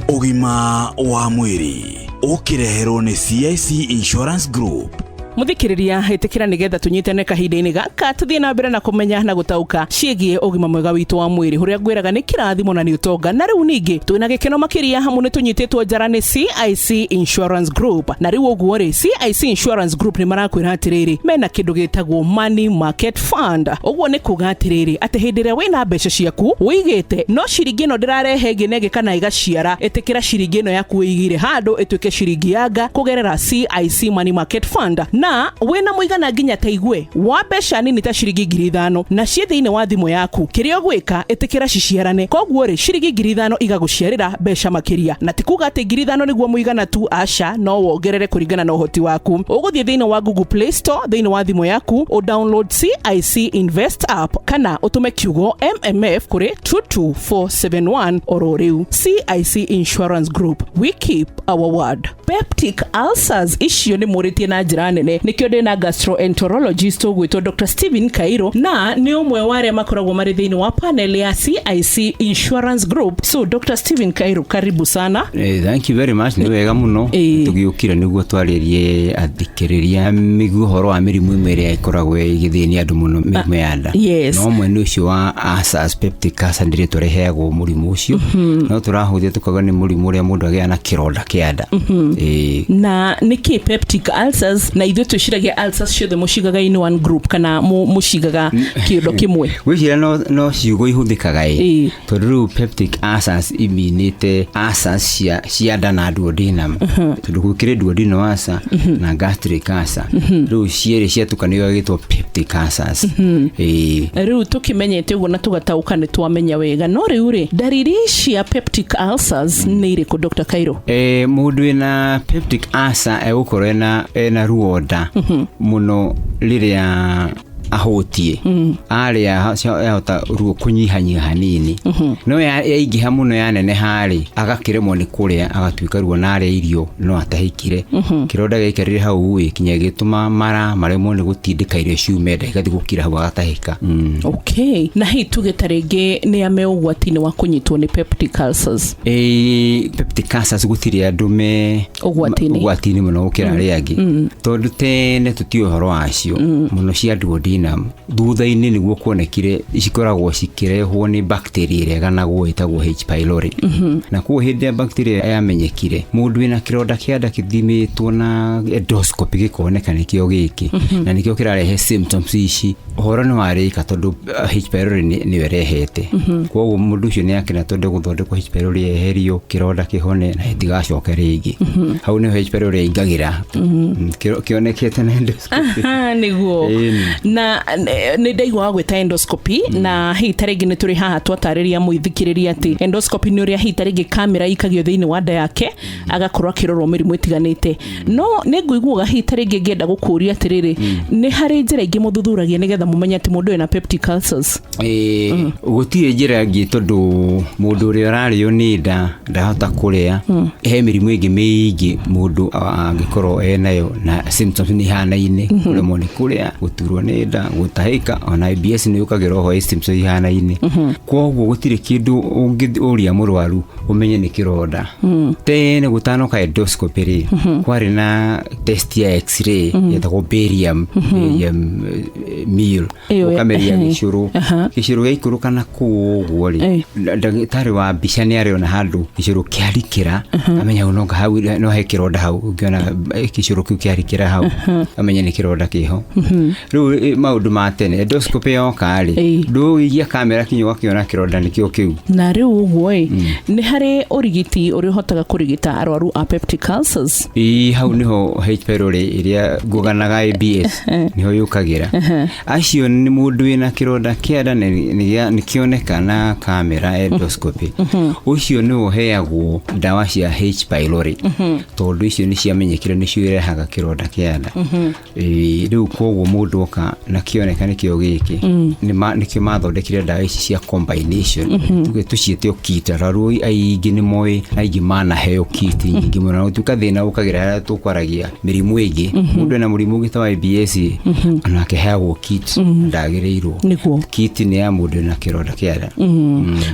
Ũgima wa mwĩrĩ ũkĩreherwo nĩ CIC Insurance Group. Muthikiriria, itikira nigetha tunyitane kahinda-inĩ gaka, tuthie na mbere na kumenya na gutauka ciĩgiĩ ũgima mwega witũ wa mwĩrĩ, ũrĩa ngwĩraga nĩ kĩrathimo na nĩ ũtonga. Na rĩu ningĩ twĩna gĩkeno makĩria hamu nĩ tũnyitĩtwo njara nĩ CIC Insurance Group. Na rĩu ũguo rĩ, CIC Insurance Group nĩ marakwĩra atĩrĩrĩ, mena kĩndũ gĩtagwo Money Market Fund. Ũguo nĩ kuga atĩrĩrĩ, atĩ hĩndĩ ĩrĩa wĩna mbeca ciaku wĩigĩte, no ciringi ĩno ndĩrarehe ĩngĩ na ĩngĩ kana ĩgaciara, ĩtĩkĩra ciringi ĩno yaku wĩigĩire handũ ĩtuĩke ciringi yanga kũgerera CIC Money Market Fund. Na wĩna mũigana nginya ta igue wa mbeca nini ta ciringi 5,000 na ciĩ thĩinĩ wa thimũ yaku, kĩrĩa ũgwĩka, ĩtĩkĩra ciciarane. Koguo rĩ, ciringi 5,000 igagũciarĩra mbeca makĩria. Na ti kuga atĩ 5,000 nĩguo mũigana tu, aca, no wongerere kũringana na ũhoti waku. Ũgũthiĩ thĩinĩ wa Google Play Store thĩinĩ wa thimũ yaku, ũ download CIC Invest app kana ũtũme kiugo MMF kũrĩ 22471 oro rĩu. CIC Insurance Group, we keep our word. Peptic ulcers icio nĩ mũrĩtie na njĩra nene, nĩkĩo ndĩna gastroenterologist ũgwĩtwo Dr Stephen Kairo, na nĩ ũmwe wa arĩa makoragwo marĩ thĩinĩ wa panel ya CIC Insurance Group. So Dr Stephen Kairo, karibu sana. Thank you very much, nĩ wega mũno. Tũgĩũkire nĩguo twarĩrie athikĩrĩria mĩguo ũhoro wa mĩrimũ ĩmwe ĩrĩa ĩkoragwo ĩgĩthĩnia andũ mũno, mĩrimũ ya nda. Na ũmwe nĩ ũcio wa ulcers. Peptic ulcer nĩ rĩtwa rĩheagwo mũrimũ ũcio, no tũrahũthia tũkauga nĩ mũrimũ ũrĩa mũndũ agĩaga na kĩronda kĩa nda. Na nĩkĩ peptic ulcers? Na ithuĩ twĩciragia ulcers ciothe mũcigaga in one group, kana mũcigaga kĩũndo kĩmwe? Gwĩciria no ciugo ihũthĩkaga ĩ, tondũ rĩu peptic ulcers iminĩte ulcers cia nda na duodenum, tondũ gũkĩrĩ duodenal ulcer na gastric ulcer. Rĩu cierĩ ciatukanio igagĩtwo peptic ulcers. Rĩu tũkĩmenyete ũguo na tũgataũka, nĩ twamenya wega. No rĩu rĩ, ndariri cia peptic ulcers nĩ irĩkũ, Dr Kairo? Mũndũ wĩna peptic ulcer egũkorwo ena ruo nda mũno rĩrĩa ahũtiĩ. Arĩa yahota ruo kũnyihanyiha hanini, no yaingĩha mũno, yaneneha rĩ, agakĩremwo nĩ kũrĩa, agatuĩka ruo, na arĩa irio no atahĩkire. Kĩronda gĩaikarire hau ĩ kinya gĩtũma mara maremwo nĩ gũtindĩka irio ciume nda, igathiĩ gũkira hau, agatahĩka. Okay, na hihi tuge ta rĩngĩ nĩ ame ũgwati-inĩ wa kũnyitwo nĩ peptic ulcers? Peptic ulcers gũtirĩ andũ me Ũgwati-inĩ. Ũgwati-inĩ mũno gũkĩra arĩa angĩ, tondũ tene tũtiũĩ ũhoro wacio mũno cia duodenum. Thutha-inĩ nĩguo kuonekire cikoragwo cikĩrehwo nĩ bacteria ĩrĩa ĩganagwo ĩtagwo H pylori. Na koguo hĩndĩ ĩrĩa bacteria yamenyekire, mũndũ wĩna kĩronda kĩa nda kĩthimĩtwo na endoscopy gĩkoneka nĩkĩo gĩkĩ na nĩkĩo kĩrarehe symptoms ici, ũhoro nĩ warĩka, tondũ H pylori nĩyo ĩrehete. Koguo mũndũ ũcio nĩ akena, tondũ gũthondekwo H pylori yeherio, kĩronda kĩhone na gĩtigacoke rĩngĩ. Hau nĩho H pylori yaingagĩra. Kĩonekete na endoscopy. Aha, nĩguo. Na nĩ ndaigua gwĩta endoscopy, na hihi ta rĩngĩ nĩ tũrĩ haha twatarĩria mũithikĩrĩria atĩ endoscopy nĩ ũrĩa hihi ta rĩngĩ kamera ikagio thĩinĩ wa nda yake, agakorwo akĩrorwo mĩrimũ ĩtiganĩte. No nĩ ngũiguaga hihi ta rĩngĩ ngĩenda gũkũria atĩrĩrĩ, nĩ harĩ njĩra ingĩ mũthuthuragia nĩgetha mũmenye atĩ mũndũ ena peptic ulcers? Gũtirĩ njĩra ĩngĩ, tondũ mũndũ ũrĩa ũrarĩo nĩ nda ndahota kũrĩa. He mĩrimũ ĩngĩ mĩingĩ mũndũ angĩkorwo enayo na symptoms nĩ ihanaine, kũremwo nĩ kũrĩa, gũturwo nĩ nda, gũtahĩka, ona IBS nĩ yũkagĩra oho ĩ symptoms ihanaine. Koguo gũtirĩ kĩndũ ũngĩũria mũrwaru ũmenye nĩ kĩronda. Tene gũtanoka endoscopy rĩ, kwarĩ na test ya x-ray yetagwo barium meal. Ĩyo Ũkameria gĩcũrũ. Gĩcũrũ gĩaikũrũka na kũu ũguo rĩ, ndagĩtarĩ wa mbica nĩ arĩona handũ gĩcũrũ kĩarikĩra, amenya hau no hau no he kĩronda hau. Ũngĩona gĩcũrũ kĩu kĩarikĩra hau, amenya nĩ kĩronda kĩho. Rĩu maũndũ ma tene, endoscopy yoka rĩ, ndũgĩikia kamera kinya ũgakĩona kĩronda nĩkĩo kĩu. Na rĩu ũguo ĩ, nĩ harĩ ũrigiti ũrĩa ũhotaga kũrigita arwaru a peptic ulcers? Ĩĩ, hau nĩho H pylori ĩrĩa ngũganaga IBS nĩho yũkagĩra. Acio nĩ mũndũ wĩna kĩronda kĩa nda nĩ kĩoneka na kamera endoscopy, ũcio nĩwe ũheagwo ndawa cia H pylori, tondũ icio nĩ ciamenyekire nĩcio irehaga kĩronda kĩa nda. Ĩĩ, rĩu koguo mũndũ oka na Na kĩoneka nĩkĩo gĩkĩ nĩkĩo mathondekire ndawa ici cia combination, tuge tũciĩte o kit. Arwaru aingĩ nĩ moĩ, aingĩ manaheo kit nyingĩ mũno, na gũtuĩka thĩna ũkagĩra harĩa tũkwaragia mĩrimũ ĩngĩ. Mũndũ ena mũrimũ ũngĩ ta wa IBS, onake heagwo kit, ndagĩrĩirwo. Kit nĩ ya mũndũ na kĩronda kĩa nda.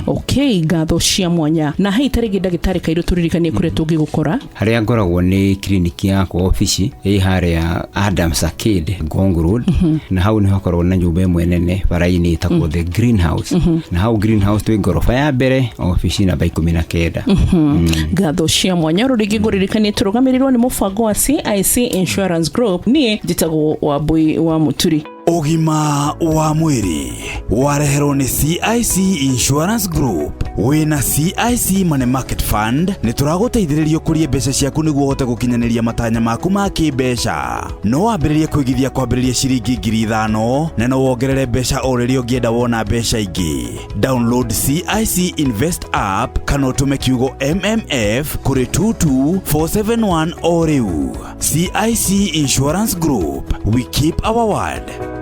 Okay, ngatho cia mwanya. Na hei, tarĩngĩ ndagĩtarĩ Kairũ, tũririkanie kũrĩa tũngĩgũkora. Harĩa ngoragwo nĩ kiriniki yakwa, obici ĩ harĩa Adams Arcade, Ngong Road, na hau nĩ hakoragwo na nyũmba ĩmwe nene bara-inĩ ĩtagwo The Greenhouse, na hau Greenhouse twĩ ngoroba ya mbere, obici namba 19. Ngatho cia mwanya. Rũ rĩngĩ ngũririkanie tũrũgamĩrĩrwo nĩ mũbango wa CIC Insurance Group. Niĩ njĩtagwo Wambui wa Mũturi. Ũgima wa mwĩrĩ wareherwo nĩ CIC Insurance Group. Wĩna CIC Money Market Fund nĩ tũragũteithĩrĩria ũkũrie mbeca ciaku nĩguo ũhote gũkinyanĩria matanya maku ma kĩmbeca. No wambĩrĩrie kũigithia kwambĩrĩria ciringi 5,000, na no wongerere mbeca o rĩrĩa ũngĩenda wona mbeca ingĩ. Download CIC Invest app kana ũtũme kiugo MMF kũrĩ 22471 o rĩu. CIC Insurance Group, we keep our word.